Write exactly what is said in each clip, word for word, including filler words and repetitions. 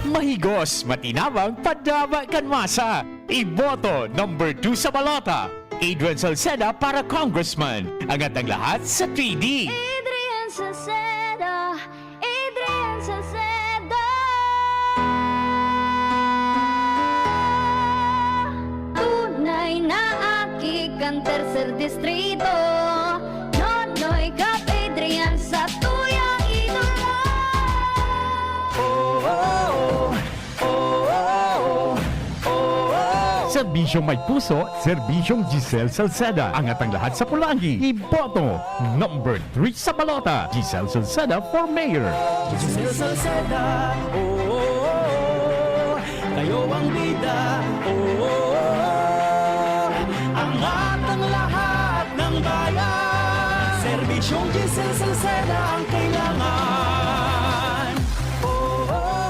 Mahigos, matinabang, padaba kan masa. Iboto number two sa balota, Adrian Salceda para congressman. Angat ang lahat sa three D. Adrian Salceda, Adrian Salceda. Tunay na aki kan Tercer Distrito, Nonoy Cap Adrian, satuyang idolo. Serbisyong may puso, serbisyong Giselle Salceda. Angat ang lahat sa Pulangi. Iboto number three sa balota, Giselle Salceda for mayor. Giselle Salceda, oo, kayo ang bida, oo, angat ang lahat ng bayan. Serbisyong Giselle Salceda ang kailangan. Oo.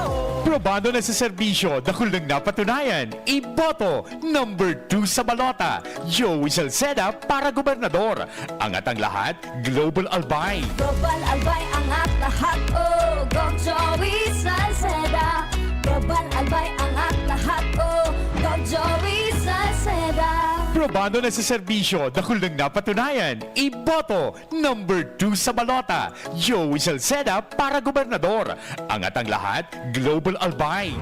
Probado na sa serbisyo, dakul nang napatunayan. Iboto number two sa balota, Joey Salceda para gobernador. Angat ang lahat, Global Albay. Global Albay, angat lahat, oh, Gov Joey Salceda. Global Albay, angat lahat, oh, Gov Joey Salceda. Probado na sa serbisyo, dakul nang napatunayan. Iboto number two sa balota, Joey Salceda para gobernador. Angat ang lahat, Global Albay.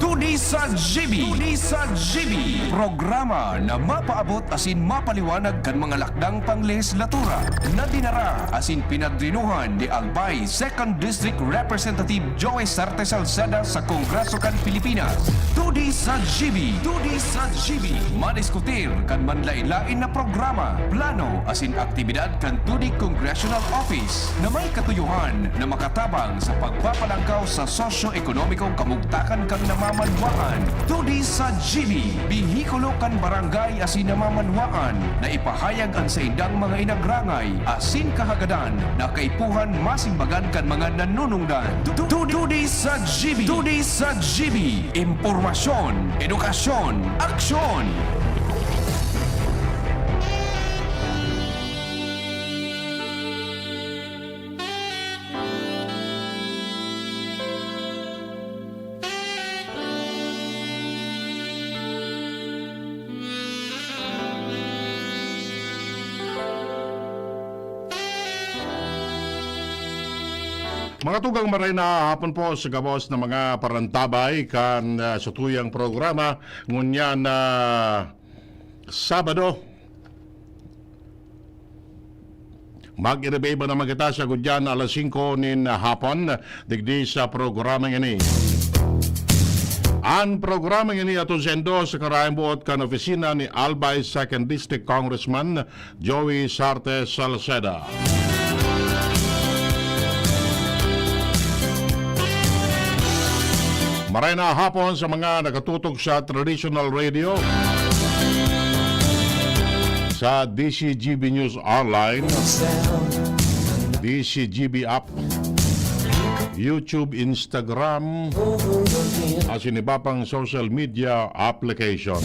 Tuni sa G B. Tuni sa G B. Programa na mapaabot asin mapaliwanag kan mga lakdang panglehislatura na dinara asin pinadrinuhan ni Albay Second District Representative Joey Sarte Salceda sa Kongreso kan Pilipinas. Tuni sa G B. Tuni sa G B. Madiskutir kan manlain-lain na programa, plano asin aktibidad kan Tuni Congressional Office na may katuyohan na makatabang sa pagpapalangkaw sa sosyo-ekonomikong kamugtakan kan namamanwaan. Tuni sa G B, behikulo kan barangay asin namamanwaan na ipahayag an saindang mga inagrangay asin kahagadan na kaipuhan masimbagan kan mga nanunungdan. Tu-, tu-, Tuni sa G B. Tuni sa G B. Impormasyon, edukasyon, aksyon! Mga tugang, maray na hapon po sa gabos na mga parantabay kan, ah, satuyang programa ngunyan na Sabado. Mag-iriba-iba naman kita sa gudyan alas singko nin hapon, digdi sa programa ngini. An programa ngini aton saindo sa karayang buot kan opisina ni Albay Second District Congressman Joey Sarte Salceda. Maray na hapon sa mga nakatutok sa traditional radio, sa D C G B News Online, D C G B app, YouTube, Instagram, asin iba pang social media application.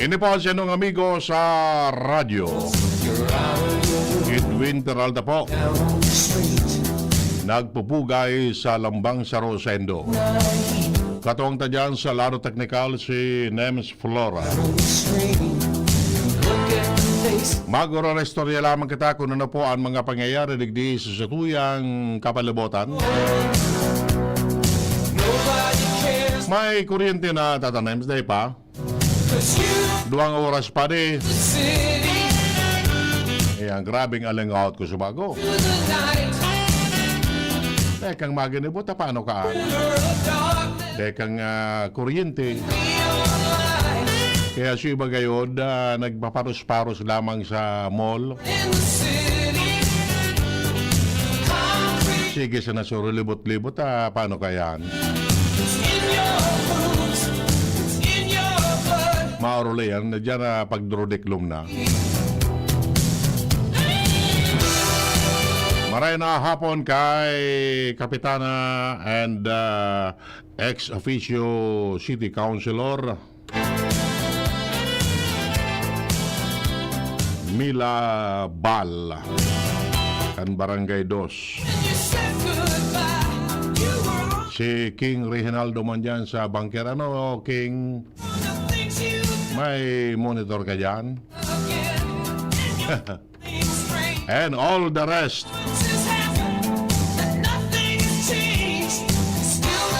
Ini po si inyong amigo sa radyo, Edwin Peralta po. Nagpupugay sa lambang sa Rosendo. Katuwang ta dyan sa lado teknikal si Nems Flora. Mag-ororestorya lamang kita kung ano po ang mga pangyayari digdi sa satuyang kapalibutan. May kuryente na, Tata Nems, dai pa? Duwang oras pa di. Eh, ang grabing alingaw ko sa bago. Tekang maginibot, ah, paano ka? Tekang, ah, kuryente. Kaya si iba gayod, ah, nagpaparos-paros lamang sa mall. Sige, sana suro libot-libot, ah, paano kaya? Maorole yan, na dyan, ah, pagdurodiklom na. Maray na hapon kay Kapitana and, ah, ex officio city councilor Mila Bal, kan Barangay Dos. Si King Reginaldo man dyan sa bangker. Ano, King? May monitor ka dyan? And all the rest.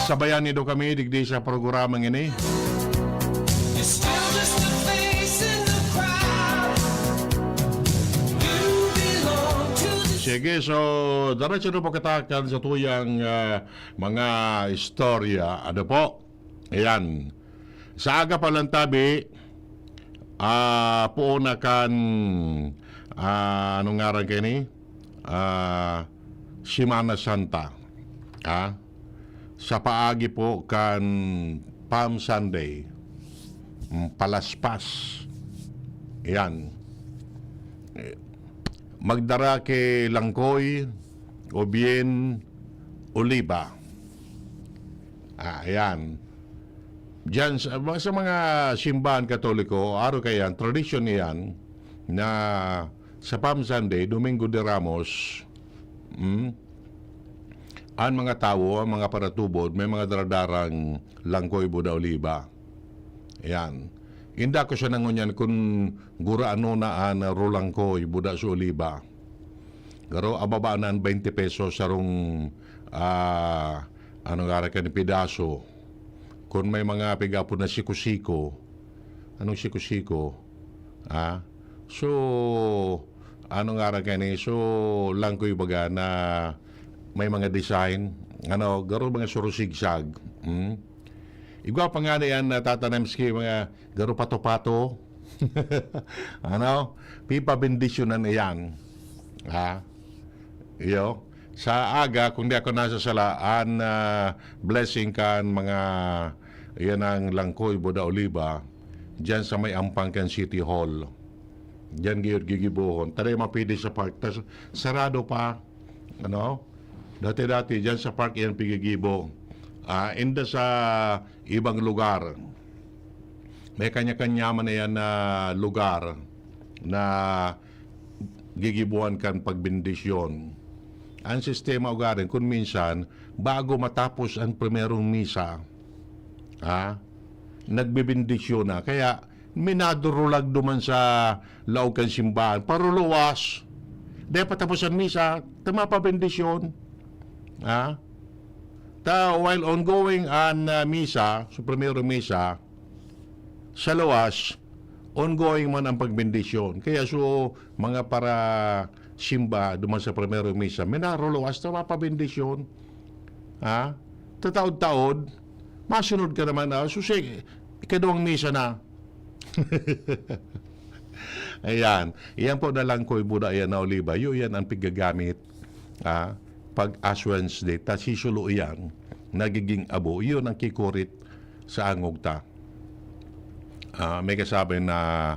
Sabayan nindo kami digdi sa programang ini. Sige, so, diretso na po kita kan sa tuyang, ah, mga istorya. Ano po? Ayan. Sa aga pa lang tabi, ah, poon na kan, ah, anong ngaran kaini? Ah, Semana Santa. Ah, sa paagi po kan Palm Sunday. Mm, palaspas. Ayan. Eh, magdara ki langkoy o bien oliba. Ah, ayan. Diyan sa, sa mga simbahan Katoliko, araw kaya yan, tradisyon iyan na sa Palm Sunday, Domingo de Ramos, mm, ang mga tawo, ang mga paratubod, may mga daradarang langkoy, buda, oliba. Ayan. Inda ko siya nangunyan kun gura ano na an rulangkoy, buda sa oliba. Garo, ababa na an twenty pesos sarong, ah, ano nga ra kan pidaso. Kun may mga pigapon na siko-siko, anong siko-siko? Ah? So, ano nga ra kani? So, langkoy baga na may mga design, ano, garo mga surusigsag. Hmm? Igwa pa nga na yan, natatanim ski, mga garo pato-pato. Ano? Pipabendisyonan na yan. Ha? Iyo. Sa aga, kung di ako nasasala, an, ah, blessing kan mga, yan ang langkoy, buda, oliba, dyan sa may ampang kan City Hall. Dyan gayod gigibohon. Taray mapili sa park. Tas sarado pa. Ano? Dati-dati, dyan sa park yan pigigibo. Ah, inda sa ibang lugar. May kanya-kanya man na yan na lugar na gigibuhan kan pagbendisyon. Ang sistema ugaring, kun minsan, bago matapos ang primerong misa, ha, nagbebendisyon na. Kaya, minadurulag duman sa laog kan simbahan. Paruluwas. Di pa tapos ang misa, ta mapabendisyon. Ha? Ta, while ongoing an, ah, misa, sa primerong misa, sa luwas, ongoing man ang pagbendisyon. Kaya so, mga para simba duman sa primerong misa, minaruluwas ta mapabendisyon. Ha? Tataod-taod, masunod ka naman, ah, so, sige, ikaduhang misa na. Ayan. Iyan po na langkoy, buda, yan na oliba. Yun yan ang pigagamit, ah, pag Ash Wednesday. Tas sisulo iyan, nagiging abo. Yun ang kikurit sa angog ta. Ah, may kasabi na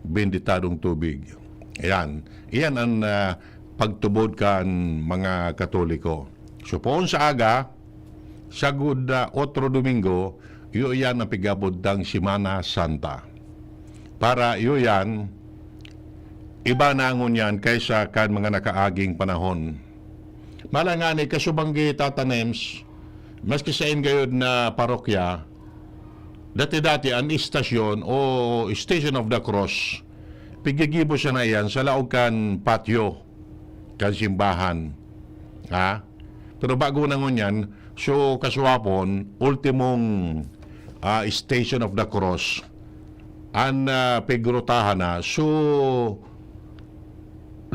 benditadong tubig. Ayan. Iyan ang, ah, pagtubod kan mga Katoliko. So, poon sa aga, sagud na otro Domingo, iyo iyan ang pigabod tang Semana Santa. Para iyo iyan, iba na ngunyan kaysa kan mga nakaaging panahon. Mala ngani, kasubang ki Tata Nems, maski sain gayod na parokya, dati-dati an istasyon o Station of the Cross, pigigibo siya na iyan sa laog kan patio kan simbahan. Ha? Pero bago na ngunyan, so, kasuapon, ultimong, ah, Station of the Cross, an, ah, pigrotahan na, so,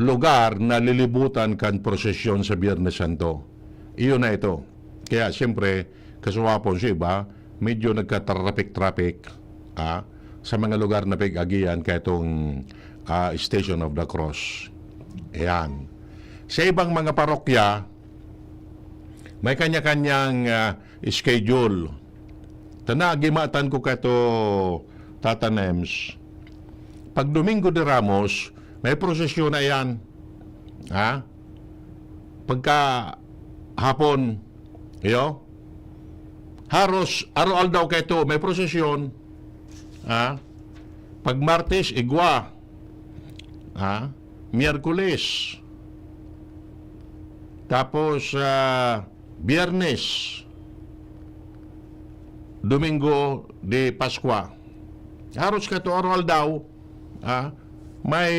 lugar na lilibutan kan prosesyon sa Biyernes Santo. Iyon na ito. Kaya, siyempre, kasuapon sa iba, medyo nagka-traffic-traffic, ah, sa mga lugar na pig-agian kaitong, ah, Station of the Cross. Ayan. Sa ibang mga parokya, may kanya-kanyang, ah, schedule. Tana, gimatan ko kaito, Tata Nems. Pag Domingo de Ramos, may prosesyon na yan. Ha? Pagka hapon, iyo, haros araw-aldaw kaito, may prosesyon. Ha? Pag Martes, igwa. Ha? Miyerkules. Tapos, ah, Biyernes. Domingo de Pascua. Haros kato araw-aldaw, ah, may,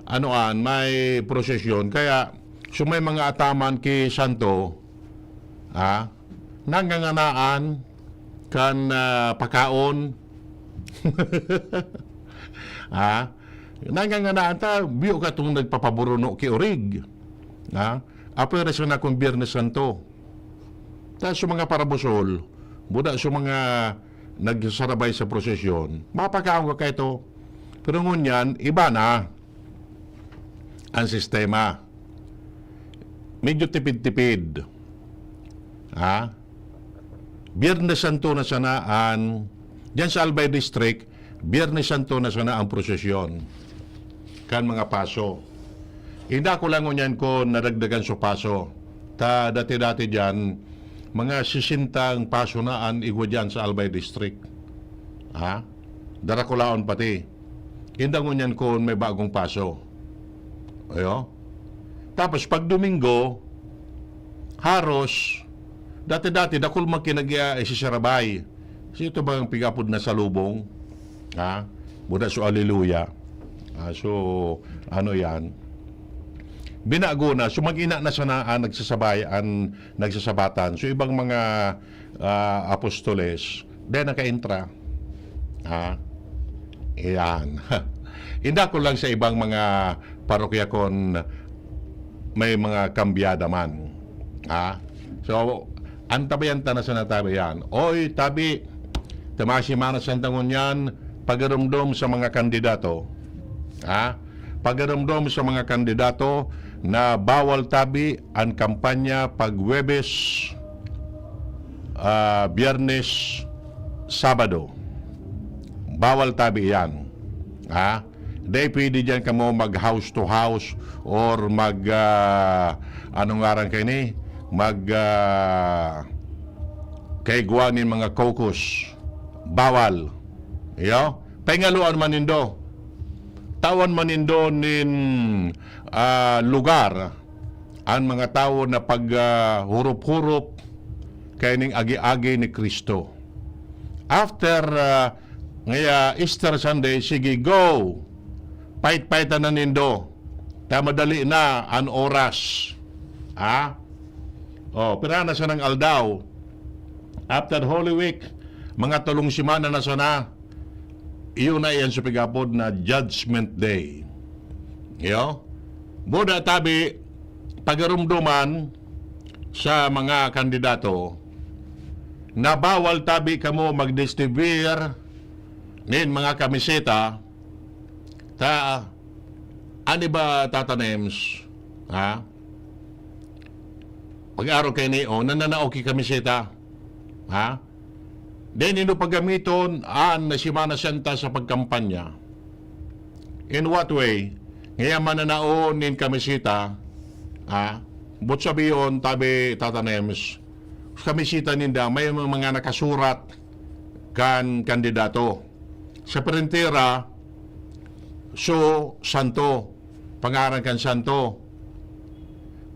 ano an, may prosesyon. Kaya, so may mga ataman ki santo, ah, nanganganaan kan, ah, pakaon. Ah, nanganganaan ta, biyo ka tong nagpapaburuno ki orig. Ah, apwera sana kun Biyernes Santo. Ta sa mga parabusol, buda sa mga nagsasarabay sa prosesyon, mapakaon ka kaito. Pero ngunyan, iba na ang sistema. Medyo tipid-tipid. Ha? Biyernes Santo na sana an, diyan sa Albay District, Biyernes Santo na sana ang prosesyon kan mga paso. Inda ko lang ngunyan ko nadagdagan sa paso. Ta dati-dati diyan, mga sisintang paso na an igwa diyan sa Albay District. Ha? Darakulaon pati. Inda ngunyan ko may bagong paso. Ayo? Tapos pag Domingo, haros, dati-dati, dakul man kinagya, eh, si Sarabay. Si ito bang pigapod na salubong? Ha? Buda so Alleluia. Ah, so, ano yan? Binago na. So, mag-ina na sana ang nagsasabay, ang nagsasabatan. So, ibang mga, ah, apostoles, dahil nakaintra. Ha? Iyan. Inda ko lang sa ibang mga parokya kon may mga kambyada man. Ha? So, antabayan ta na sana tabi yan. Oy, tabi, ta mga Semana Santa ngunyan, pagarumdom sa mga kandidato. Ha? Pagarumdom sa mga kandidato na bawal tabi an kampanya pag Huwebes, ah, Biyernes, Sabado. Bawal tabi yan. Ha? Dai pwede diyan kamo mag house to house or mag, ah, ano ngaran kaini? Mag, ah, kaigwa nin mga caucus. Bawal. Iyo? Paingaluan man nindo. Tawan man nindo nin, ah, lugar an mga tawo na pag, ah, hurop-hurop kaining agi-agi ni Cristo. After, ah, ngaya Easter Sunday, sige, go! Pait-paitan na nindo. Ta madali na an oras. Ha? Oh, pira na sanang aldaw. After Holy Week, mga tolong semana na sana. Iyo na iyan sa pigapod na Judgment Day. Iyo? Buda tabi, pagarumduman sa mga kandidato na bawal tabi kamo magdistribuir nin mga kamiseta ta, ani ba, Tata Nems? Ha? Pag-araw kaini, oh, nananao ki kamiseta. Ha? Dai nindo paggamiton an Semana Santa sa pagkampanya. In what way? Ngaya mananao nin kamiseta, ha? But sabihon, tabi, Tata Nems, kamiseta ninda, may mga nakasurat kan kandidato. Sa printera, so, santo. Pangaran kan santo.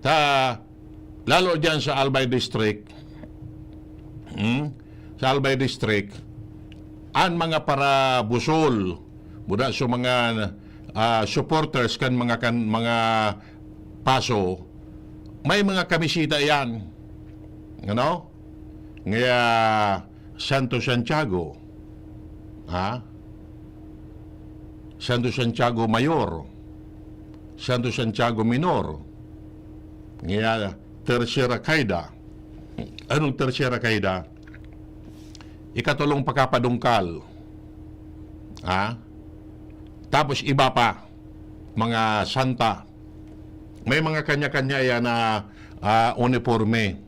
Ta, lalo diyan sa Albay District, hmm? Sa Albay District, an mga parabusol, buda sa mga, ah, supporters kan mga kan, mga paso, may mga kamiseta iyan. Ano? Ngaya, Santo Santiago, ha? Santo Santiago Mayor, Santo Santiago Minor, ngaya Tercera Caida. Anong Tercera Caida? Ikatolong pakapadungkal. Ha? Tapos iba pa, mga santa. May mga kanya-kanya yan na, ah, uniforme.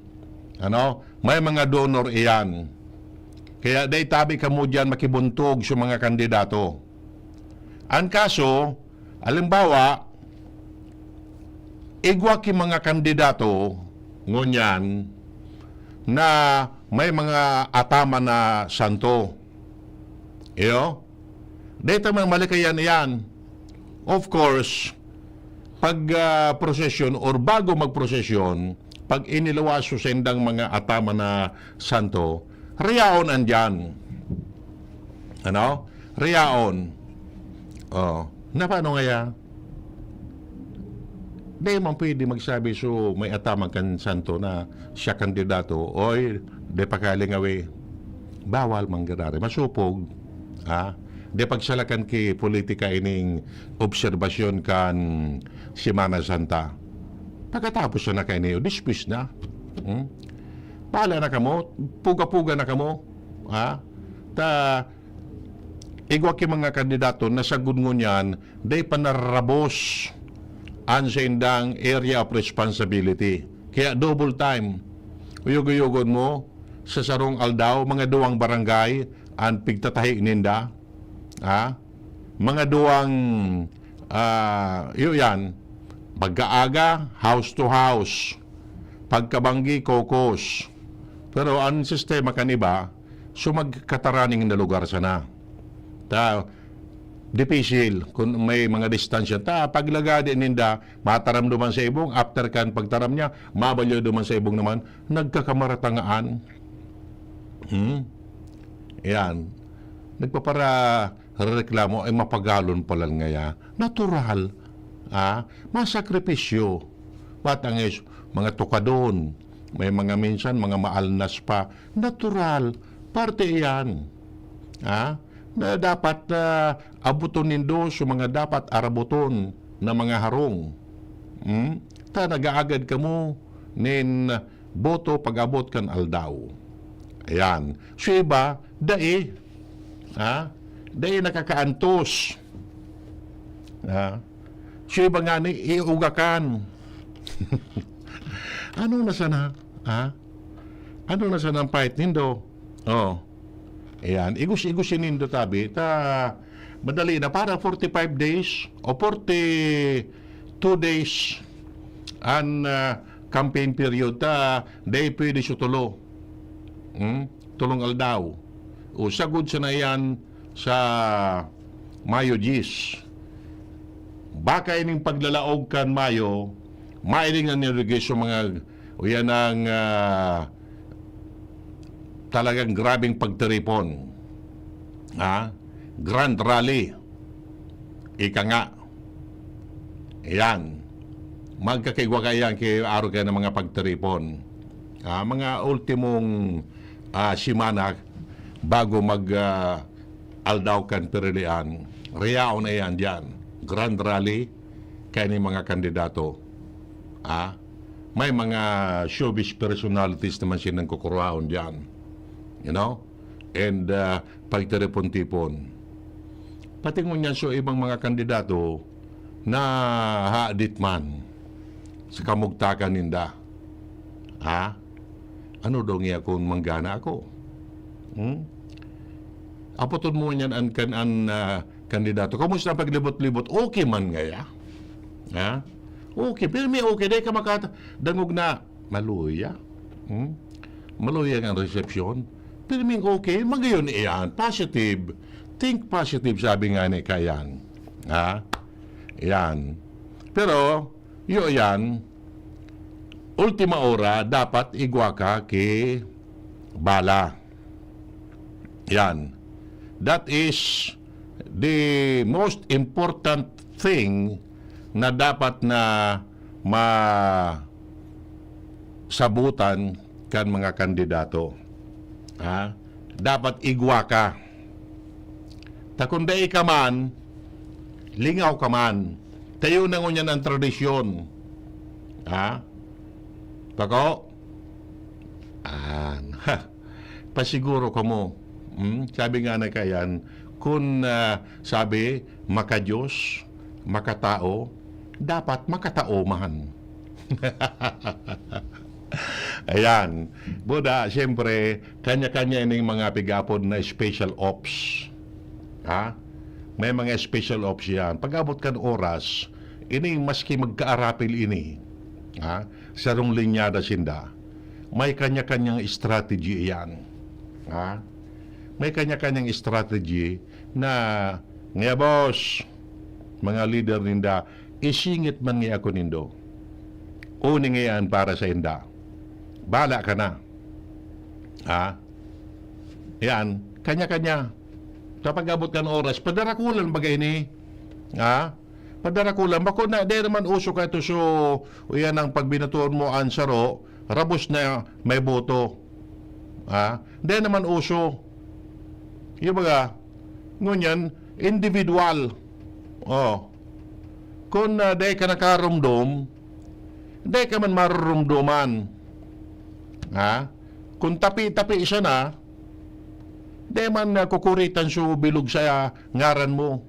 Ano? May mga donor iyan. Kaya dai tabi kamo diyan makibuntog sa mga kandidato. An kaso, halimbawa, igwa ki mga kandidato ngunyan na may mga ataman na santo. Iyo? Dai ta man malikayan iyan. Of course, pag, ah, prosesyon or bago magprosesyon, pag iniluwas so saindang mga ataman na santo, Rayaon andiyan. Ano? Rayaon. Oh, na paano ngaya? Di man pwede magsabi so may ataman kan santo na siya kandidato. Oy, di pa kalingawi. Bawal mangyari. Masupog. Ha? Di pagsalakan ki politika ining obserbasyon kan Semana Santa. Pagkatapos na kaini, dispis na. Hmm? Bahala na kamo, puga-puga na kamo. Ha? Ta, igwa ki mga kandidato na sagkod ngunyan, dai pa nararabos an saindang area of responsibility. Kaya double time. Uyog-uyogon mo, sa sarong aldaw, mga duwang barangay an pigtatahi ninda. Ha? Mga duwang, ah, iyo yan, pagkaaga, house to house. Pagkabanggi, kokos. Pero ang sistema kan iba, so magkataraning na lugar sana. Ta, dipisil kung may mga distansya. Ta, paglagadi ninda, mataram duman sa ibong, after kan pagtaram niya, mabalyo duman sa ibong naman, nagkakamaratangaan. Hmm? Yan. Nagpapara-, reklamo ay mapagalon pa lang ngaya. Natural. Ah, masakripisyo. Matangis, mga tukadon. May mga minsan, mga maalnas pa. Natural. Parte iyan. Ah, na dapat na abuton nindo sa mga dapat arabuton na mga harong. Hmm? Ta nag-aagad kamo nin boto pag-abot kan aldaw. Ayan. So iba, dai. Ha? Dai nakakaantos. Ha? So iba nga ni iugakan. Ano na sana? Ha? Ano na sana ang pahit nindo? Oh. Ayan. Igos-igos nindo tabi. Ta, madali na. Para forty-five days o forty-two days an, ah, campaign period. Ta, dai pwede sa tulo. Hmm? Tulong aldaw. O, sagod sana yan sa Mayo diyes. Baka ining paglalaog kan Mayo, mailing na nirigis yung mga, o yan ang, ah, talagang grabing pagtiripon. Ha? Grand rally. Ika nga. Ayan. Magkakaigwa kaiyan kay araw kayo ng mga pagtiripon. Ah, mga ultimong, ah, semana bago mag, ah, aldaw kan pirilian. Rayaon na yan dyan. Grand rally, kaya ni mga kandidato. Ah, may mga showbiz personalities naman silang kukuraon dyan. You know? And, ah, pagtiripon-tipon. Pati ngunyan so ibang mga kandidato na hadit man sa kamugtakan ninda. Ha? Ano daw niya kung manggana ako? Hmm? Apoton mo niyan an, kan, an, ah, kandidato. Kamusta ang paglibot-libot? Okay man ngaya? Ha? Okay. Pero may okay. Dahil ka makadangog na maluya. Hmm? Maluya ang resepsyon. Pero may okay. Magayon iyan. Positive. Think positive, sabi nga ni Kayan. Ha? Yan. Pero, yo yan, ultima ora, dapat igwa ka ki bala. Yan. That is the most important thing na dapat na masabutan kan mga kandidato. Ha? Dapat igwa ka. Ta kung dai ka man, lingaw ka man. Tayo na ngunyan ang tradisyon. Ha? Pako? An. Ha. Pasiguro kamo. Hmm? Sabi nga na kayan, kun, ah, sabi, maka-Diyos, makatao, dapat makatao man. Ayan. Buda, siyempre, kanya-kanya ining mga pig-apod na special ops. Ha? May mga special ops yan. Pag-abot kan oras, ini maski magkaarapil ini, ha? Sarong linyada sinda. May kanya-kanyang strategy yan. Ha? May kanya-kanyang strategy na, nga boss, mga leader ninda, isingit man nga ako nindo. Uni nga yan para sa inda. Bala ka na. Ha? Yan, kanya-kanya. Sa pag-abot kan oras, padarakulan baga ini. Ha? Padarakulan. Bako na, di naman uso ka ito, so, yan ang pagbinotohan mo, answer, o, rabos na may boto. Ha? Di naman uso. Yung baga, ngunyan, individual. Oh. Kung, ah, di ka nakarumdom, di ka man marurumdoman. Ha? Kung tapi-tapi siya na, di man, ah, kukuritan so bilog sa ngaran mo.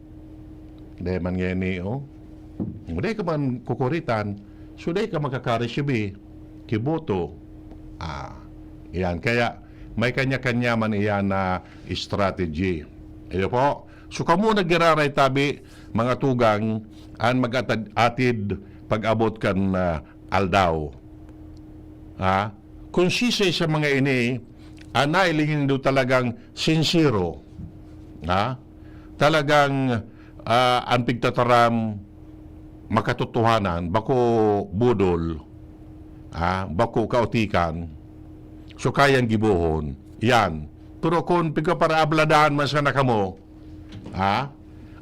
Di man ngeni, oh. Di ka man kukuritan, so di ka makakaresibi ki boto. Ah, iyan. Kaya may kanya-kanya man iyan na strategy. Ayo po. So, kamo naggiraray tabi, mga tugang, an mag-atad-, atid pag-abot kan, ah, aldaw. Ha? Kung sisay sa mga ini, an nailing nindo talagang sinsero, ha? Talagang, ah, an pigtataram makatotohanan, bako budol, ha? Bako kaotikan, so kayang gibohon. Yan. Pero kung pigkaparaabladaan man sana kamo, ha?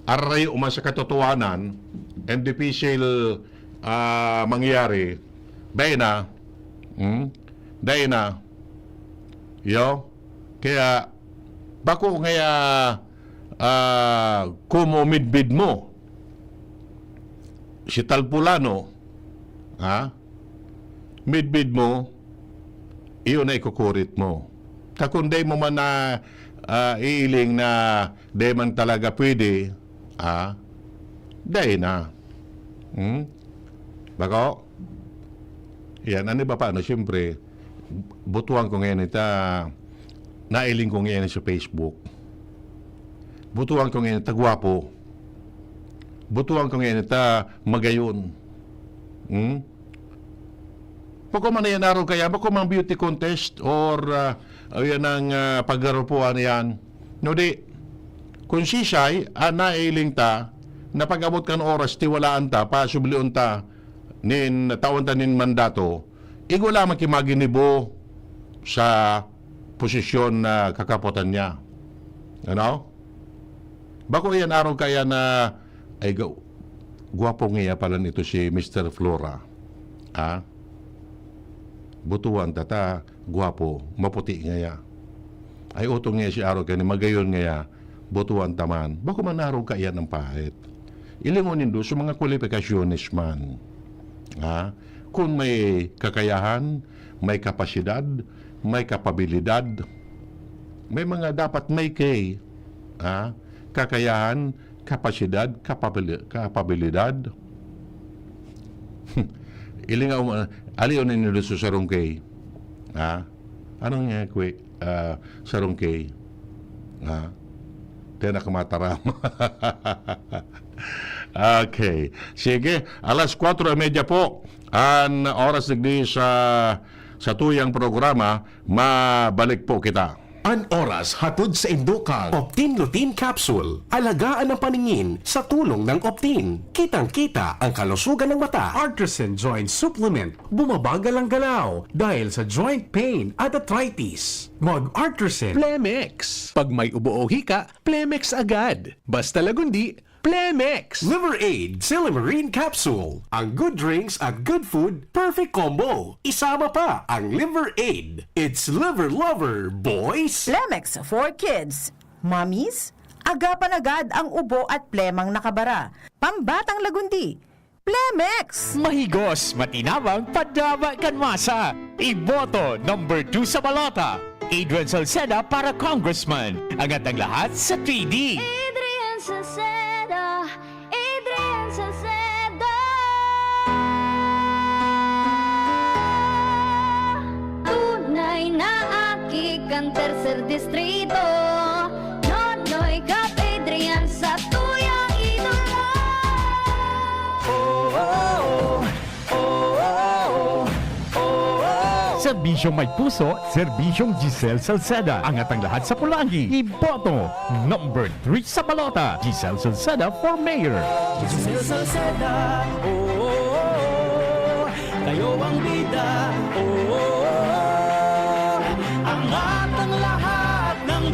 Arayo man sa katotohanan, and dipisil, ah, mangyari, dai na. Hmm? Dai na. Yo? Kaya, bako ngaya, ah, kung midbid mo, si Talpulano, ha? Midbid mo, iyon na ikukurit mo. Kakun dai mo man na, ah, iiling na dai man talaga pwede, ah, dai na. Hmm? Bako? Yan, ano ba paano? Siyempre, butuan ko ngayon ita, nailing ko ngayon sa Facebook. Butuan ko ngayon ita, gwapo. Butuan ko ngayon ita, magayon. Hmm? Bako man yan araw kaya, bako mang beauty contest or, ah, yan ang, ah, paggarupuan yan. No di, kung sisay, ah, nailing ta, na pag-abot kan oras, tiwalaan ta, pasublion ta, nin, tawan ta nin mandato, igwa lamang ki maginibo sa posisyon na kakapotan niya. Ano? Bako iyan araw kaya na, ay, ga-, gwapo nga iya pala nito si Mister Flora. Ha? Butuan ta ta, gwapo, maputi nga iya. Ay, utong nga si araw kani, magayon nga iya, butuan ta man. Bako man araw kaya ng pahit. Ilingon nindo sa mga kwalifikasyones man. Ha? Kung may kakayahan, may kapasidad, may kapabilidad, may mga dapat may kay, ha? Kakayahan, kapasidad, kapabili-, kapabilidad. Ilingaw mo, aliw na niluso sa rungkay. Ha? Anong, eh, kwe-, ah, sa rungkay? Ha? Kaya nakamataram. Okay. Sige, alas kwatro y media po. An oras digdi sa, sa tuyang programa, mabalik po kita. An oras hatod sa indo kan Optin Lutein Capsule. Alagaan ang paningin sa tulong ng Optin. Kitang-kita ang kalusugan ng mata. Artisan Joint Supplement. Bumabagal ang galaw dahil sa joint pain at arthritis. Mag Artisan. Plemex. Pag may ubo o hika, Plemex agad. Basta Lagundi, Plemex! Liver Aid Silymarin Capsule. Ang good drinks at good food, perfect combo. Isama pa ang Liver Aid. It's Liver Lover, boys! Plemex for kids. Mommies, agapan agad ang ubo at plemang nakabara. Pambatang Lagundi, Plemex! Mahigos, matinabang, padaba kan masa. Iboto number two sa balota. Adrian Salceda para congressman. Angat ang lahat sa three D. Adrian Salceda, Adrian Salceda. Tunay na aki kan tercer distrito. Nonoy Kap Adrian sa tuyang idolo. Oh, oh, oh. Oh, oh, oh. Oh, oh. Serbisyong may puso, serbisyong Giselle Salceda. Angat ang lahat sa pulanggi. Iboto, number three sa balota. Giselle Salceda for mayor. Giselle Salceda, oh, oh, oh. Kayo ang bida, oh, oh, oh. Angat ang lahat ng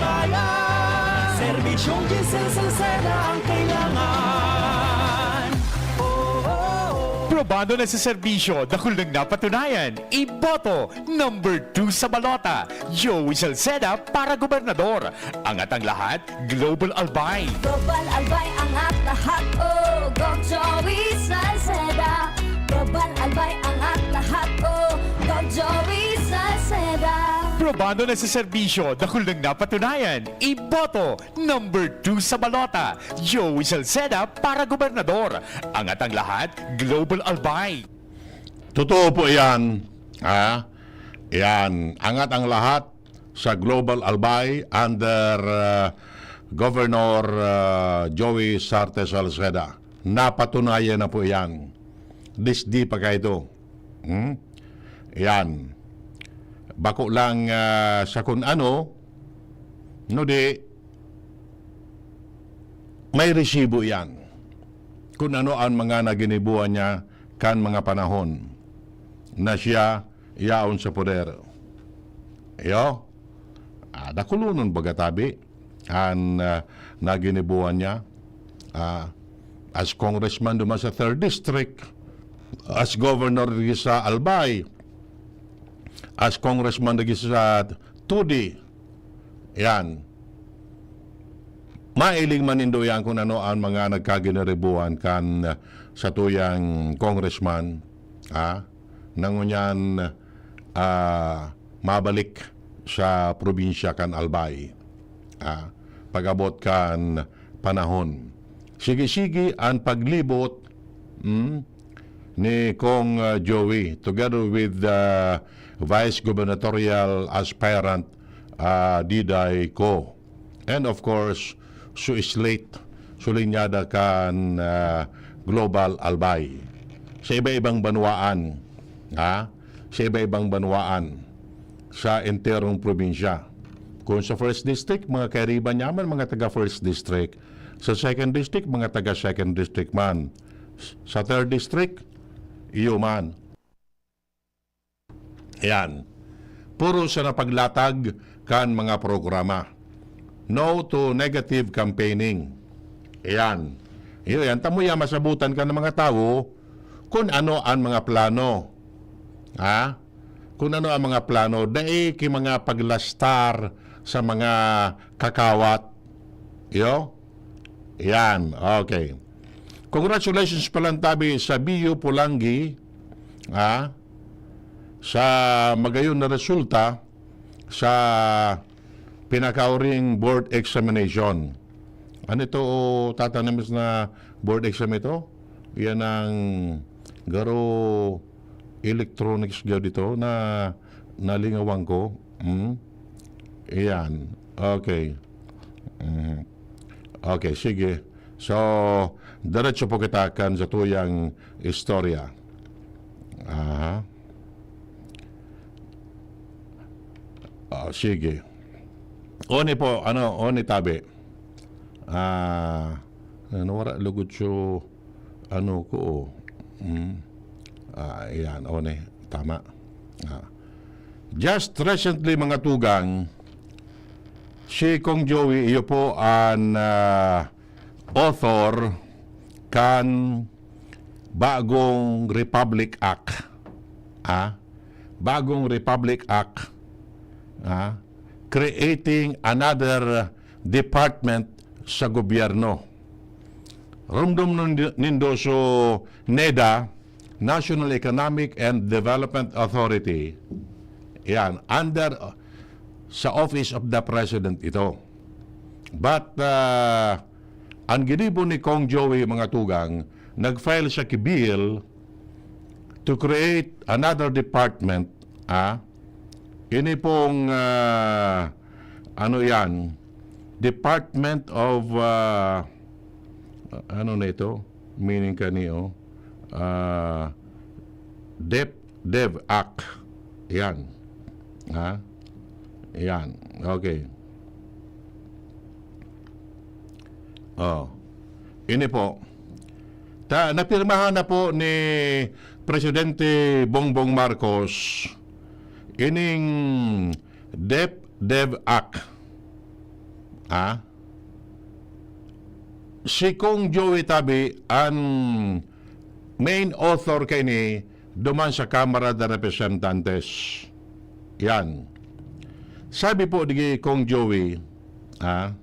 Joey Salceda ang kailangan. Oh, oh, oh. Probado na sa serbisyo, dakul nang napatunayan. Iboto, number two sa balota. Joey Salceda para gobernador. Angat ang lahat, Global Albay. Global Albay, angat lahat, oh. Go Joey Salceda. Global Albay, angat lahat, oh. Go Joey Salceda. Probado na sa serbisyo, dakul nang napatunayan. Iboto, number two sa balota, Joey Salceda para gobernador. Angat ang lahat, Global Albay. Totoo po yan. Ha? Yan. Angat ang lahat sa Global Albay under uh, Governor uh, Joey Sarte Salceda. Napatunayan na po yan. Disdi pa kayo ito. Hmm? Yan. Bako lang uh, sa kun ano, no di, may resibo yan. Kun ano ang mga naginibuan niya kan mga panahon na siya yaon sa poder. Iyo, ah, dakulonon baga tabi an ah, naginibuan niya ah, as congressman duman sa third District, as governor diri sa Albay, as congressman diri sa Tudi. Yan. Mailing man nindo yan kung ano ang mga nagkaginiribuan kan ah, satuyang congressman, ha? Nangunyan ah, mabalik sa probinsya kan Albay, ah, pag-abot kan panahon. Sige-sige an paglibot, mm, ni Cong, ah, Joey together with the vice gubernatorial aspirant, ah, Diday Co. And of course, su slate, su linyada kan ah, Global Albay. Sa iba-ibang banwaan, ha? Sa iba-ibang banwaan sa enterong probinsya. Kung sa first district, mga kairiba niya man, mga taga first district. Sa second district, mga taga second district man. Sa third district, iyo man. Ayan. Puro sa napaglatag kan mga programa. No to negative campaigning. Ayan. Iyo yan. Tamo yan, masabutan ka ng mga tawo kung ano ang mga plano. Ha? Kung ano ang mga plano. Dai ki mga paglastar sa mga kakawat. Iyo? Yan. Okay. Congratulations palan tabi sa Bio Pulangi, ah, sa magayon na resulta sa pinakauring board examination. Ano ito, o, Tata Nemes, na board exam ito? Yan ang garo electronics gyo dito na nalingawan ko. Hmm? Yan. Okay. Mhm. Okay, sige. So, diretso po kita kan satuyang istorya. Aha. Ah, sige. Oni po, ano, oni tabi. Ah, nawara lugod so, ano ko, oh. Mm. Ah, ayan, oni. Tama. Ah. Just recently, mga tugang, si Cong Joey, iyo po an ah, author kan Bagong Republic Act. Ah, Bagong Republic Act. Ah, creating another department sa gobyerno. Rumdom nun- nindo so NEDA, National Economic and Development Authority. Yan, under uh, sa Office of the President ito. But uh, ang ginibo ni Cong Joey, mga tugang, nag-file siya ki bill to create another department, ah, ini pong ah, ano yan, Department of ah, ano na ito? Meaning kaniyo? Ah, Dep Dev Act. Yan. Ha? Yan. Okay. Oh. Ini po. Ta napirmahan na po ni Presidente Bongbong Marcos ining Dep Dev Act. Ha? Si Kong Joey Tabi, an main author kaini duman sa Kamara de Representantes. Yan. Sabi po ni Kong Joey, ah,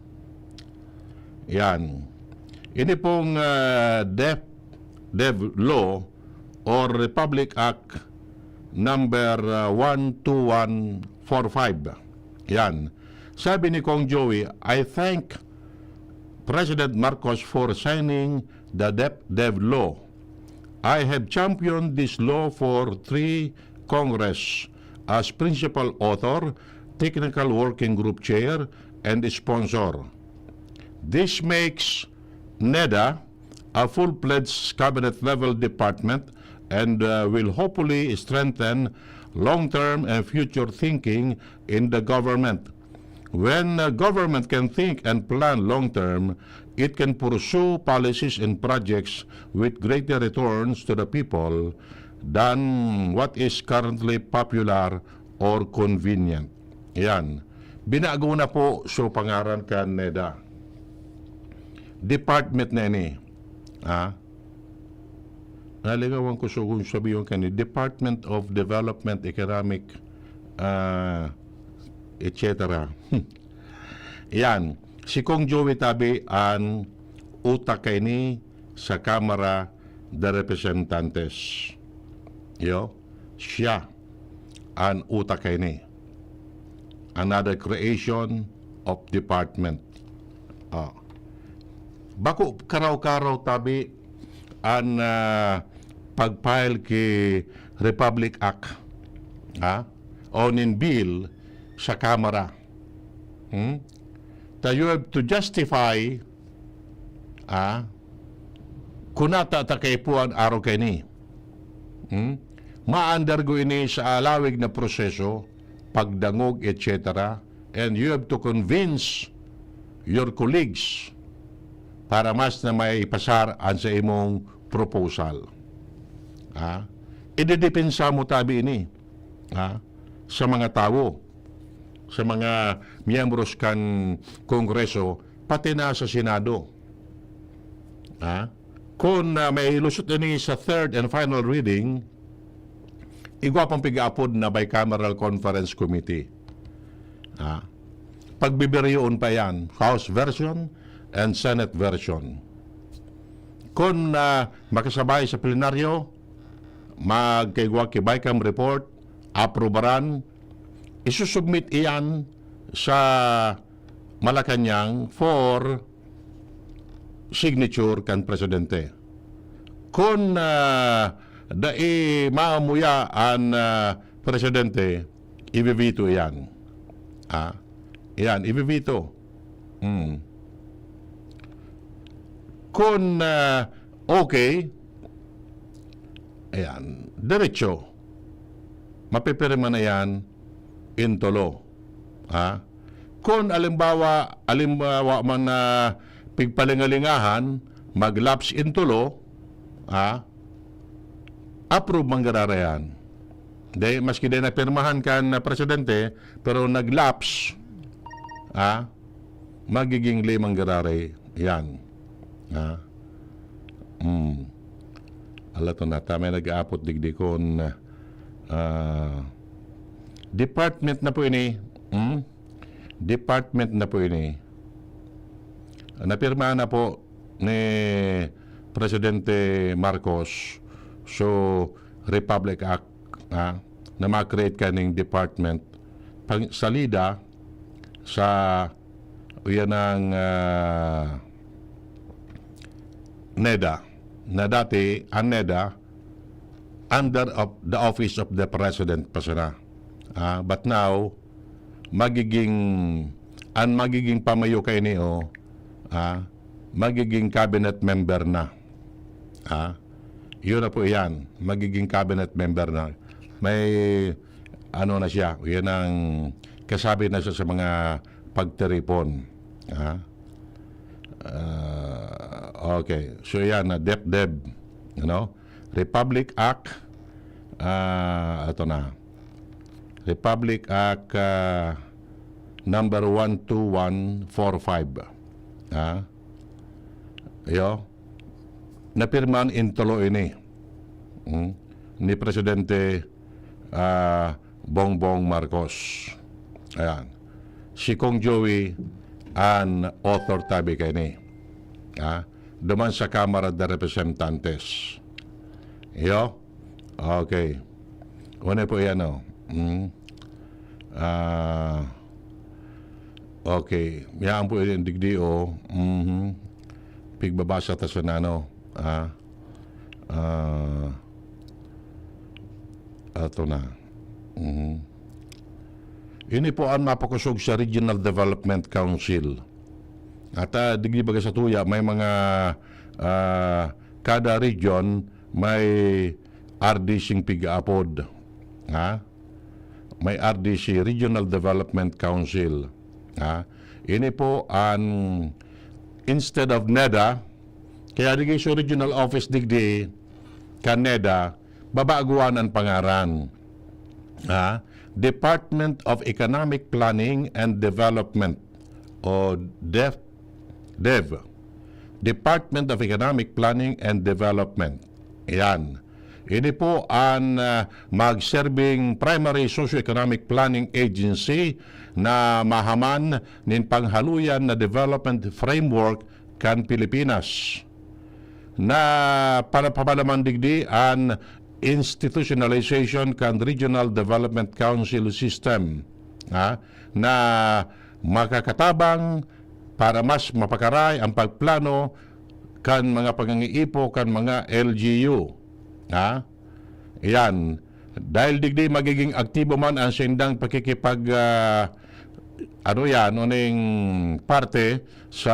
yan. Ini pong, ah, Dep-, Dev Law or Republic Act number, ah, one two one four five. Yan. Sabi ni Kong Joey, "I thank President Marcos for signing the Dep-, Dev Law. I have championed this law for three Congress as principal author, technical working group chair, and sponsor. This makes NEDA a full-fledged cabinet-level department and, uh, will hopefully strengthen long-term and future thinking in the government. When, uh, government can think and plan long-term, it can pursue policies and projects with greater returns to the people than what is currently popular or convenient." Yan. Binago na po so pangaran kan NEDA. Department na ini. Ha? Nalingawan ko so kung sabihin kani, Department of Development, Economic, ah, et cetera. Yan. Si Kong Joey Tabi an utak kaini sa Kamara de Representantes. Yo, siya an utak kaini. Another creation of department. Ah. Bako karaw-karaw tabi an, ah, pag-file ki Republic Act, ha? O nin bill sa Kamara. Hmm? Ta you have to justify, ah, kun ata ta kaipuhan arog kaini. Hmm? Maandargo ini sa alawig na proseso, pagdangog, et cetera. And you have to convince your colleagues para mas na maipasar an sa imong proposal. Ha? Idedepensa mo tabi ini, ha? Sa mga tawo, sa mga miyembros kan Kongreso, pati na sa Senado. Ha? Kun, ah, may lusot ini sa third and final reading, igwa pang pigaapod na bicameral conference committee. Ha? Pagbibireyoon pa yan, House version and Senate version. Kun, ah, makasabay sa plenaryo, magkaigwa ki bicam report, aprobaran, isusubmit iyan sa Malacañang for signature kan presidente. Kun, ah, dai maamuya an, ah, presidente, iveveto iyan. Ah, iyan, iveveto. Hmm. Kun, ah, okay, ayan, diretso. Mapipirma na yan in tolo. Ha? Kun alimbawa, alimbawa man na pigpalingalingahan, mag-lapse in tolo, ha? Approve man giraray yan. Di, maski di napirmahan kan presidente, pero nag-lapse, ha? Magiging limang giraray yan. Ha? Hmm. Ala to na, ta may nag-aapot digdi kun, ah, department na po ini. Hmm? Department na po ini. Napirmahan na po ni Presidente Marcos. So, Republic Act, ha, na ma-create kaning department. Pang, salida sa, yan ang, ah, NEDA. Na dati, ang NEDA, under of the office of the president pa sana. Ah, but now, magiging, ang magiging pamayo kaini, oh, ah, magiging cabinet member na. Ah, yun na po yan. Magiging cabinet member na. May, ano na siya, yan ang kasabi na siya sa mga pagtiripon. Ah, ah, okay. So yan, na DepDev, ano? Republic Act, ah, ito na. Republic Act, ah, number one two one four five. Ah? Iyo, napirmahan in Tolo ini, hmm, ni Presidente, ah, Bongbong Marcos. Ayan. Si Kong Joey an author tabi kaini. Ha? Duman sa Kamara de Representantes. Iyo? Okay. Una po yan, oh. Hmm. Ah, okay. Yan po yung digdi, oh. Mhm. Pigbabasa ta sa nano. Ah. Ah. Ato na. Mhm. Ini po ang mapakosog sa Regional Development Council. At, ah, digdi baga sa tuya, may mga, ah, kada region may R D C pig-aapod. Ha? May R D C, Regional Development Council. Ha? Ini po ang, instead of NEDA, kaya digdi sa regional office digdi, kan NEDA, babaguan ang pangaran. Ha? Department of Economic Planning and Development o DEF, DEV, Department of Economic Planning and Development. Yan. Ini po ang, ah, magserbing primary socio-economic planning agency na mahaman nin panghaluyan na development framework kan Pilipinas. Na para papalaman digdi an institutionalization kan Regional Development Council system, ha, na makakatabang para mas mapakaray ang pagplano kan mga pangangiipo kan mga L G U. Ha? Iyan. Dahil digdi magiging aktibo man ang sindang pakikipag, ah, ano yan, uning parte sa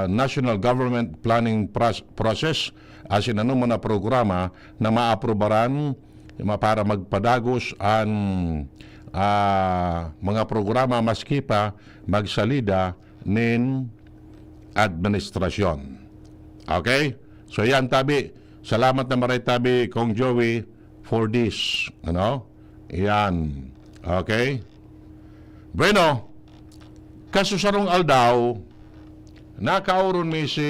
National Government Planning Pros-, Process, asin anoman na programa na maaprobaran ma-, para magpadagos an, ah, mga programa maski pa magsalida nin administrasyon. Okay? So yan, tabi. Salamat na maray, tabi, Kong Joey, for this. Ano? Yan. Okay? Bueno, kasusarong aldaw, nakaoron mi si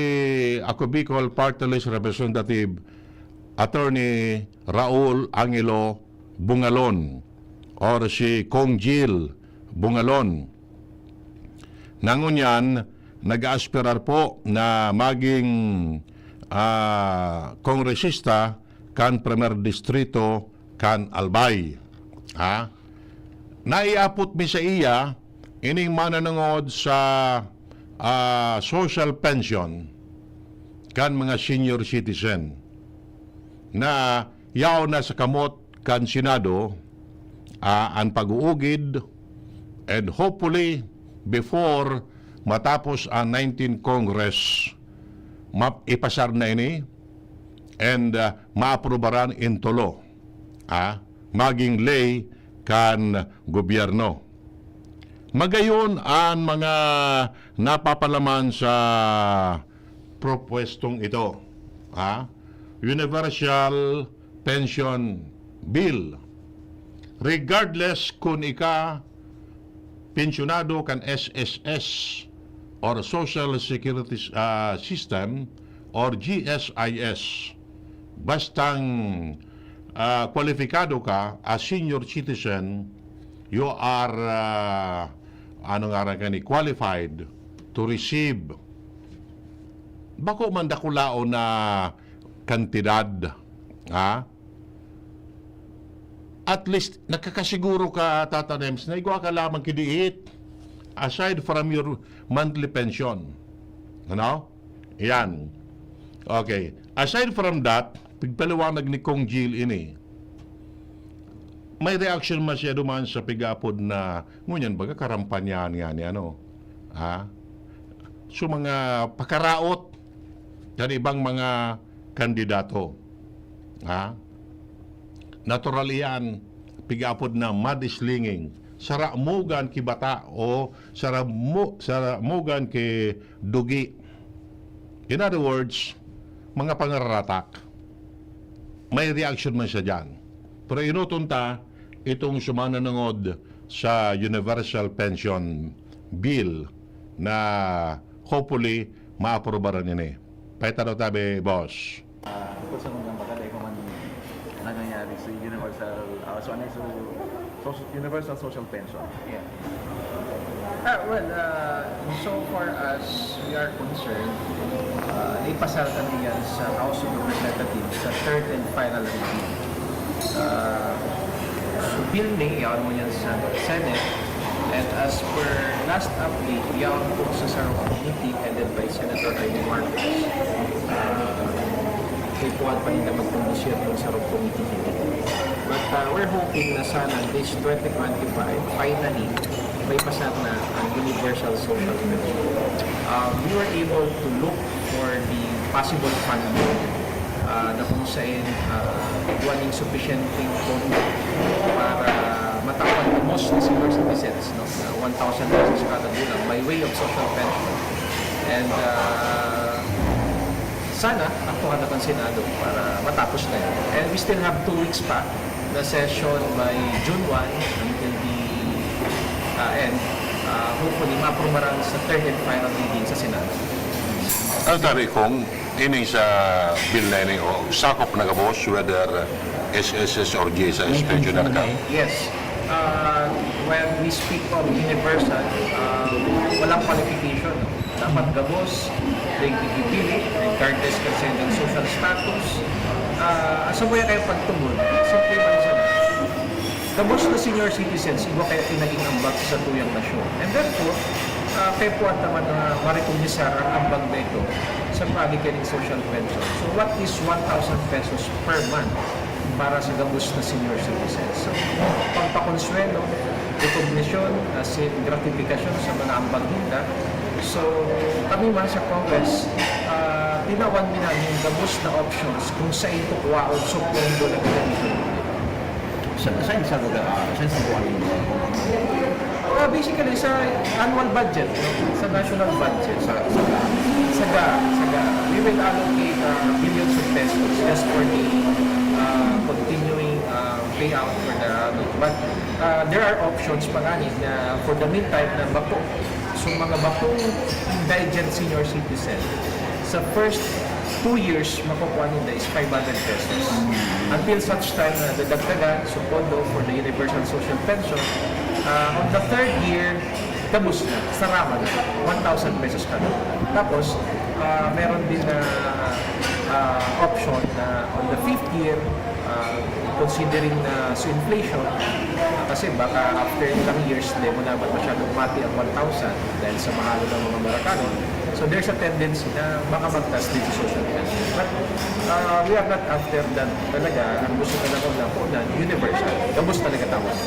Ako Bicol Party List Representative Attorney Raul Angelo Bungalon or si Kong Jill Bungalon. Na ngunyan, nag-aaspirar po na maging, ah, kongresista kan Primer Distrito kan Albay. Ha? Naiapot mi sa iya ining mananangod sa, ah, social pension kan mga senior citizen na yaon na sa kamot kan Senado, ah, an pag-uugid, and hopefully, before matapos ang nineteenth Congress, ma-, ipasar na ini, and, ah, maaprobaran in Tolo, ah, maging ley kan gobyerno. Magayon an mga napapalaman sa propwestong ito, ha? Universal Pension Bill. Regardless kun ika pensyonado kan S S S or Social Security, ah, System or G S I S, bastang, ah, kwalipikado ka as senior citizen, you are, ah, ano ngaran kani, qualified to receive. Bako man dakulaon na kantidad, ha? At least, nakakasiguro ka, Tata Nems, na igwa ka lamang kidiit aside from your monthly pension. Ano? Yan. Okay. Aside from that, pigpaliwanag ni Kong Jill ini. May reaction man siya duman sa pig-aapod na, ngunyan baga, karampanyahan nga ni ano. Ha? So, mga pakaraot kan ibang mga kandidato. Ha? Natural iyan, pig-aapod na mudslinging. Saramogan ki bata o saramo-, saramogan ki dugi. In other words, mga pangararatak. May reaction man siya dyan. Pero inoton ta itong sumananangod sa Universal Pension Bill na hopefully maaprobaran ini. Paitaro tabi, boss. Ah, gusto mo nang maganda kung ano nangyayari sa universal, ah, so ano yung so, so, universal social pension? Yeah. Ah, well, uh, so far as we are concerned, uh, naipasar kami yan sa House of Representatives sa third and final reading. Uh, so, bill ni, yaon mo yan sa Senate. And as per last update, yaon po sa Sarong Committee headed by Senator Rene Marcos. Uh, kaipuhan pa ninda magkondisyon yung Sarong Committee hearing. But uh, we're hoping na sana this twenty twenty-five, finally, may pasar na ang universal social welfare. Uh, we were able to look for the possible funding uh, na kung saan uh, wala ning sufficient pondo para matawan ang most senior citizens, no, na one thousand pesos kada bulan by way of social pension. And uh, sana, aktuhan na kan Senado para matapos na yun. And we still have two weeks pa na session by June one until the uh, end. Uh, hopefully, maaprubaran sa third and final reading sa Senado. Ano tabi kung ini sa bill na ini o sakop na gabos, whether S S S or G S S pensioner ka? Yes. Uh, when we speak of universal, uh, walang qualification. No? Dapat gabos, nagpipili, regardless kasi ng social status. Uh, asa mo yan kayo pagtubod? Simple man siya. Gabos na senior citizens, iba kaya pinaging ambag sa tuyang nasyon. And therefore, uh, kaya po ang tama na marekonisar ang ambag na ito sa pagiging social pension. So what is one thousand pesos per month para sa gabos na senior citizens? So, pagpakonsuelo, recognition, as in gratification sa mga ambag ninda. So, kami man sa Congress, uh, tinawan mi namin gabos na options kung saan ito kuwaon sa pondo na pinag-ibig. Sa, saan sa lugar? Ah, saan sa buwan ninyo? Uh, basically, sa annual budget, no? Sa national budget, sa, sa, sa GAA, sa GAA, we will allocate uh, billions of pesos just for the uh, continuing uh, payout for the, ano, but uh, there are options pa nga ni na for the meantime na bako. So, mga bakong indigent senior citizen, sa first two years, makukuha ninda is five hundred pesos. Until such time na dadagdagan, so pondo for the universal social pension, uh, on the third year, gabos na, sarama na, one thousand pesos kada. Tapos, uh, meron din na uh, option na on the fifth year, uh, considering na sa inflation, uh, kasi baka after ilang years, di mo naman masyadong mati ang one thousand dahil sa mahal ng mga Maracano. So there's a tendency na baka magtas din sa social pension. But uh, we are not after that talaga. Ang gusto talaga na po na universal. Gabos talaga tawag.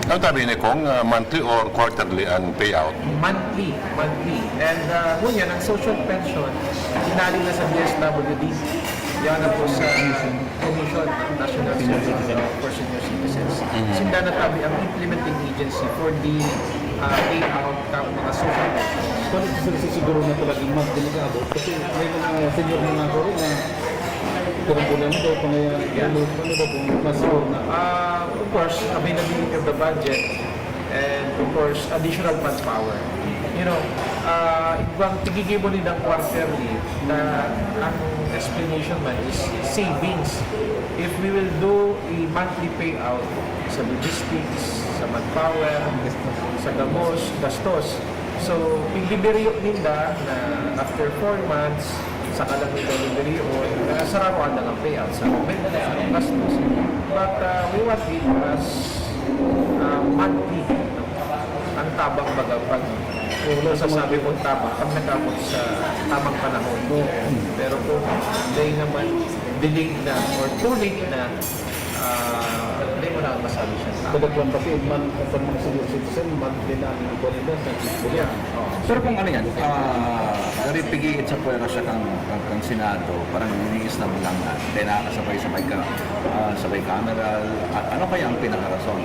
Ano tabi ni Kong, uh, monthly or quarterly ang payout? Monthly, monthly. And uh, ngunyan, ang social pension, inaling na sa D S W D. Yan na po sa Commission, National Service for Senior Citizens. Sinda na tabi ang implementing agency for the uh, payout ng mga social pension. Kung siguro na talagang mag-, mag-aabot, kasi may mga senior na nga ako rin na kung problema daw, kung may ano, ano daw, kung mas siguro na. Uh, of course, availability of the budget and of course, additional manpower. You know, uh, kung tigigibo nila quarterly, na ang explanation man is savings. If we will do a monthly payout sa logistics, sa manpower, sa gabos, gastos. So, pigbibirio ninda na after four months, saka lang nila bibirion, kaya sararuan lang ang payout sa government, sa gastos. But uh, we want it as uh, monthly. Ang tabang baga pag kung masasabi mo tabang, pag nag-abot sa tamang panahon. Pero kung hindi naman delayed na or too late na, ah, hindi mo na masabi siya. Kadaglan kasi man, sa mga senior citizen, man din ang iba nila sa Yeah. Oo. Pero kung ano yan, ah, dari pigiit sa puwersa kang, kang, kang Senado, parang iniistab lang na, kaya nakakasabay-sabay ka, ah, sa bicameral, at ano kaya ang pinakarason?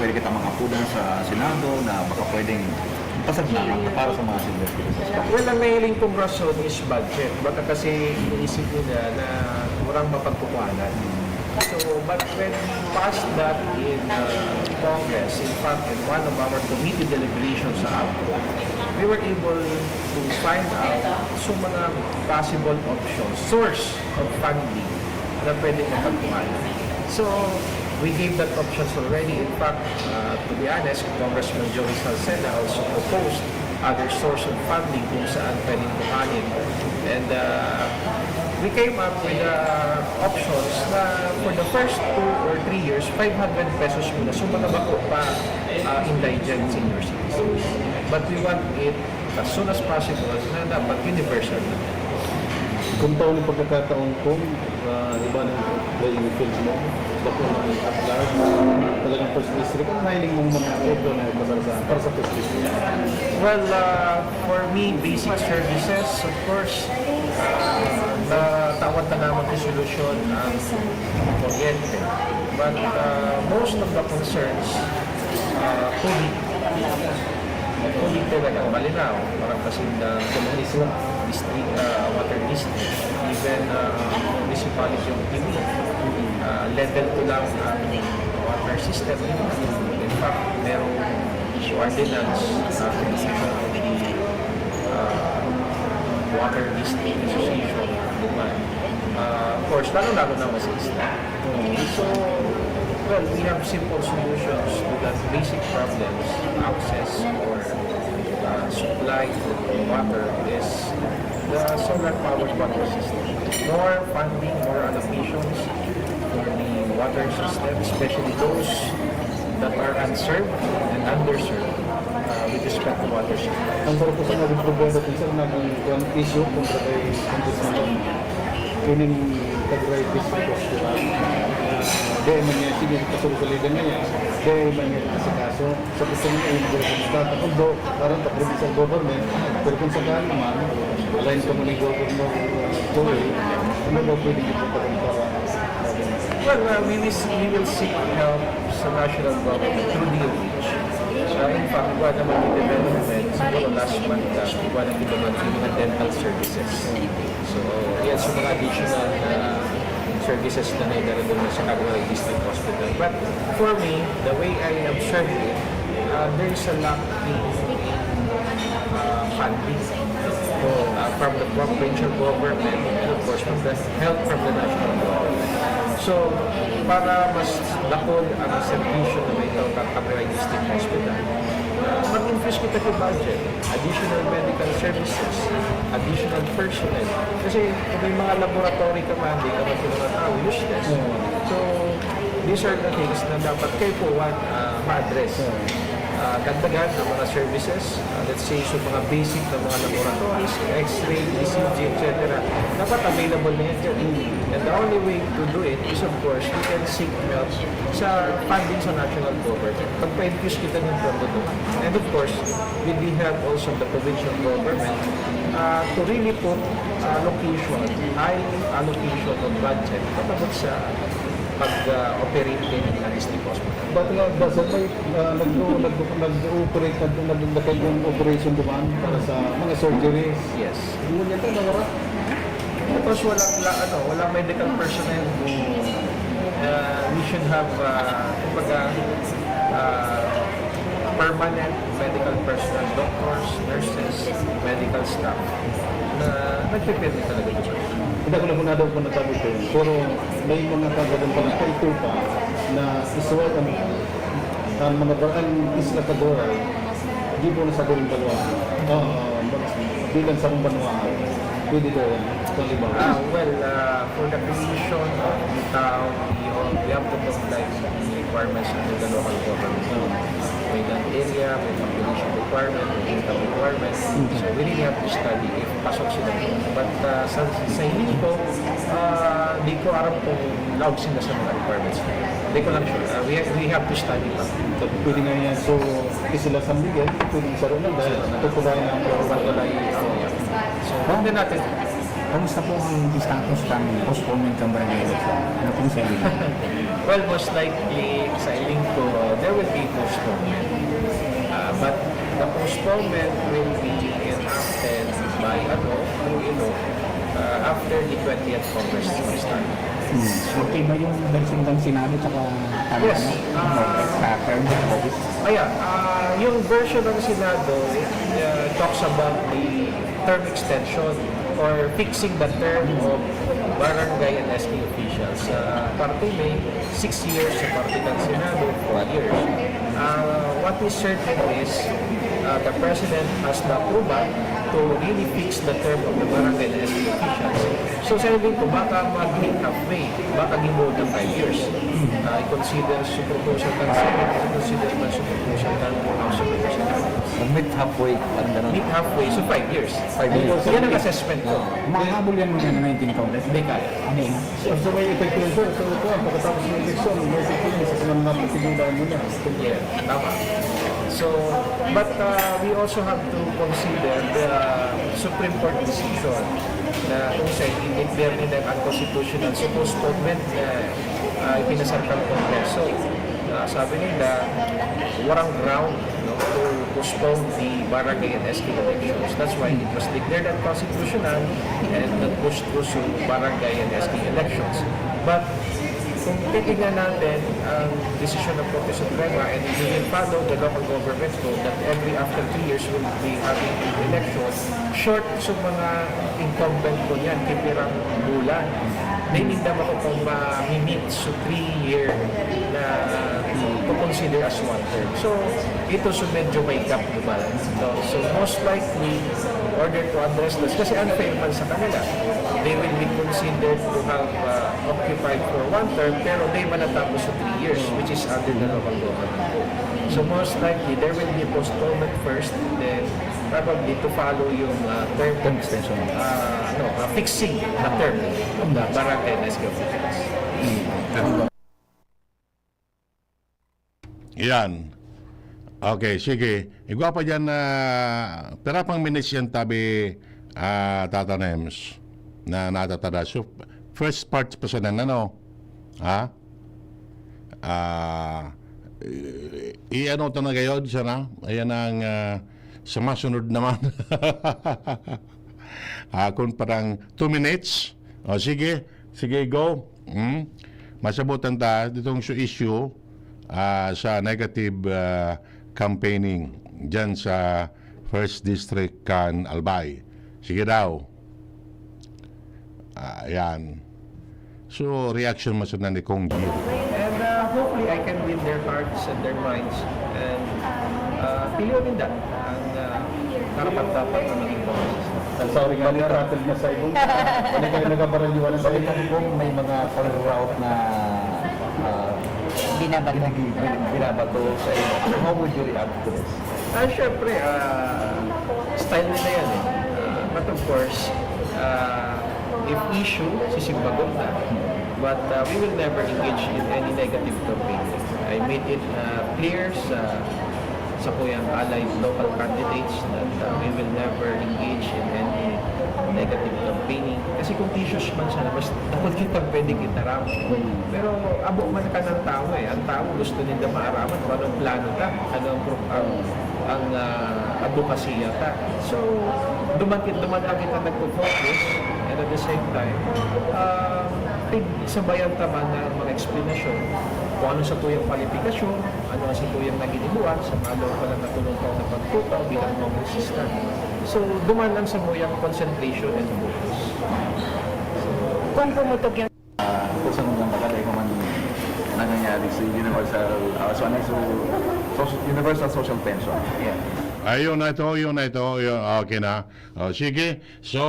Pwede kita mangapudan sa Senado na baka pwedeng pasagnakan para sa mga senior citizens. Well, ang nahiling kong rason is budget. Baka kasi iniisip nila na walang mapagkukuhanan. So, but when we passed that in uh, Congress, in fact, in one of our committee deliberations sa ALCO, we were able to find out so mga possible options, source of funding na pwedeng mapagkuhan. So, we gave that options already. In fact, uh, to be honest, Congressman Joey Salceda also proposed other source of funding kung saan pwedeng kuhanin. And uh, we came up with uh, options na for the first two or three years, five hundred pesos muna. So, mga bako pa uh, indigent senior citizens. But we want it as soon as possible na dapat universal na. Kung taon ng pagkakataon kung uh, iba ng playing field mo, bako ng at large, talagang first district, ang hiling mong mga ito na para sa, para sa first district? Well, uh, for me, basic services, of course, uh, natawag na naman ko solusyon ang kuryente. But uh, most of the concerns, uh, tubig. Tubig talaga, malinaw. Parang kasi na district, uh, water district, even uh, municipality of Tibi, uh, level two lang ang water system. In fact, merong ordinance uh, of the uh, Water District Association of Dubai. Uh, of course, lalo-lalo na sa isla. So, well, we have simple solutions to that basic problems, access or uh, supply of water is the solar powered water system. More funding, more allocations for the water system, especially those that are unserved and underserved uh, with respect to water supply. Ang sarap ko sa naging problema din, sir, naging one issue kontra kay Congressman Ining Tagray District Hospital. Di man niya, sige, kasulog-suligan na niya. Di man niya kasi kaso. Sa gusto niya, yung mga kumusta. Although, parang ka provincial government, pero kung sakali naman, align kamo ni Governor Joey, ano ba pwede niyo pagkakumpara? Well, uh, we, will, we will seek help sa national government through D O H. Uh, in fact, iba naman yung development, siguro last month, uh, iba na development yung mga dental services. So, yan, so mga additional na services na naidaradon na sa Caguay District Hospital. But for me, the way I observe it, uh, there's a lack in uh, funding uh, from the provincial government and of course from the help from the national government. So, para mas dakul ang serbisyo na may tao ng Caguay District Hospital, uh, mag-infuse kita sa budget, additional medical services, additional personnel. Kasi kung may mga laboratory ka man, di ka man sila mga tao, useless. So, these are the things na dapat kayo po uh, ma-address. Uh, dagdagan ang mga services, uh, let's say, so mga basic na mga laboratories, X-ray, E C G, et cetera. Dapat available na yan dyan. And the only way to do it is, of course, we can seek help sa funding sa national government. Pagpa-infuse kita ng pondo doon. And of course, with the help also of the provincial government, uh, to really put allocation, high allocation of budget, patabot sa pag-operate din ng district hospital. Dati nga, da, sir, may uh, nag-o- nag- nag-ooperate, nag- nag- nag- yung operation duman para sa mga surgeries. Yes. Ngunyan ito, nawara. Tapos walang, la, ano, walang medical personnel. Uh, we should have, uh, kumbaga, uh, permanent medical personnel, doctors, nurses, medical staff na nagpipirmi talaga dito. Hindi ako na muna daw kung natabi ko yun. Pero may mga kagawin pala pa ito pa na isuwal ang, ang mga barang isla Caguay. Di po na sa buong banwa. Oo, bilang sa buong banwa. Pwede daw yan. Halimbawa. Ah, well, uh, for the creation of the town, we, all, we have to comply with the requirements of the local government. May land area, may population requirement, may income requirements. So we really have to study if pasok sila. But uh, sa, sa hiling ko, uh, di ko aram kung laog sila sa mga requirements. Di ko lang sure. Uh, we, have, we have to study pa. Pwede nga yan. So, isla San Miguel, pwede sa rin lang dahil tutulayan ang Pagkulay, uh, so, hindi natin. Kamusta po ang status ng postponement ng barangay election? Ano pong sa inyo? Well, most likely, sa hiling ko, there will be postponement. Uh, but the postponement will be enacted by, ano, through, you know, uh, after the twentieth Congress will start. Okay ba yung version ng Senado tsaka ano, Yes, ano? ah, Sa term of office? Ayan, ah, yung version ng Senado, it uh, talks about the term extension or fixing the term of barangay and S K officials. Uh, parte may six years sa parte ng Senado, four years. Uh, what is certain is uh, the President has the approval to really fix the term of the barangay and S K officials. So sa ibig ko, baka mag-meet halfway, baka gibuo ng five years. Uh, i-consider sa proposal ng Senate, i-consider man sa proposal ng House of Representatives. Mag-meet halfway, parang ganun. Meet halfway, so five years. Five years. Yan ang assessment ko. Mahahabol yan mga nineteen Congress. Hindi kaya. Ano yun? So, sa may epekto nito, ito, ito, pagkatapos ng eleksyon, may epekto yun sa mga pagsigilan mo na. Yeah, tama. So, but uh, we also have to consider the Supreme Court decision na kung sa i-declare nila unconstitutional, so postponement na uh, ipinasar ng Kongreso. Uh, sabi nila, walang ground no, to postpone the barangay and S K elections. That's why it was declared unconstitutional and pushed through sa barangay and S K elections. But kung titignan natin ang desisyon ng Korte Suprema and we will follow the local government code that every after three years will be having an election, short sa mga incumbent ko niyan, kipirang bulan. Then hindi naman ko pang ma-meet sa three-year na to consider as one term. So, ito so medyo may gap, di ba? So, so most likely, in order to address this, kasi unfair man sa kanila, they will be considered to have uh, occupied for one term pero di man natapos sa three years, which is under the local government code. So most likely, there will be a postponement first, then probably to follow yung uh, term, Term extension. Uh, ano, uh, fixing the term of the barangay and S K officials. Yan. Okay, sige. Igwa pa dyan na pira pang minutes yan tabi uh, Tata Nems na natatada. So, first part pa siya ng ano? Ha? Ah, i-ano ito na gayod sana? Ayan ang uh, sa masunod naman. Akon parang two minutes. O sige, sige, go. Hmm? Masabutan ta ditong su issue ah, sa negative ah, campaigning dyan sa First District kan Albay. Sige daw. Ah, yan. So, reaction mo sa ni Kong Gio. And uh, hopefully, I can win their hearts and their minds. And uh, pilion ninda ang uh, karapat-dapat na maging Congressista. Ang sorry nga, naratid na sa ibong. Ano kayo nagabaralyuan sa Sabi ibong? ko kung may mga pag-route na uh, Binabato. binabato sa inyo, how would you react to this? Ah, syempre, ah, style nila yan eh. Ah, but of course, ah, if issue, sisimbagon na. But ah, we will never engage in any negative campaign. I made it ah, clear sa sa kuyang allied local candidates that ah, we will never engage in any negative campaigning. Kasi kung issues man siya, mas dapat kita pwede kita ram. Pero abo man ka ng tao eh. Ang tao gusto ninda maaraman kung anong plano ta, ano ang, pro- ang, ang ah, advokasya ta. So, duman, duman lang kita nagpo-focus and at the same time, uh, tig sabayan ta man ng mga eksplanasyon kung ano sa tuyang kwalifikasyon, ano ang sa tuyang naginibuan sa mga daw pala na tulong taon na pagtukaw bilang kongresista. So, duman ang sa tuyang concentration and focus. Kung pumutok yung Uh, kung saan mga bagay ko man nangyayari sa universal, uh, so, ano, so, so, universal social pension. Yeah. Ayun na ito, yun na ito, yun, okay na. O, sige, so,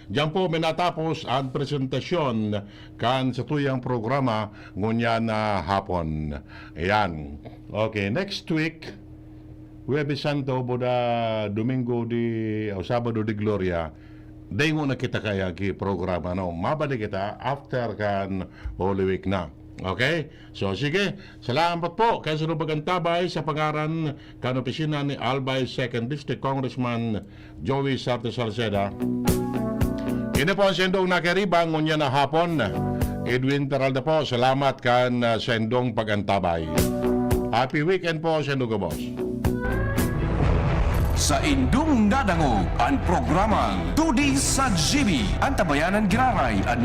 diyan po may natapos ang presentasyon kan sa tuyang programa ngunyan na hapon. Ayan. Okay, next week, Huwebes Santo, Buda, Domingo di, o Sabado de Gloria, dayngon na kita kaya ki programa, no? Mabalik kita after kan Holy Week na. Okay? So, sige. Salamat po kay sa pag-antabay sa pangaran kan opisina ni Albay Second District Congressman Joey Sarte Salceda. Ini po ang sendong nakiriba ngunyan na hapon. Edwin Peralta po, salamat kan uh, sendong pag-antabay. Happy weekend po, sendong gabos. Saindong nadangog an programang Todi sa G B, Antabayanan Giraray, an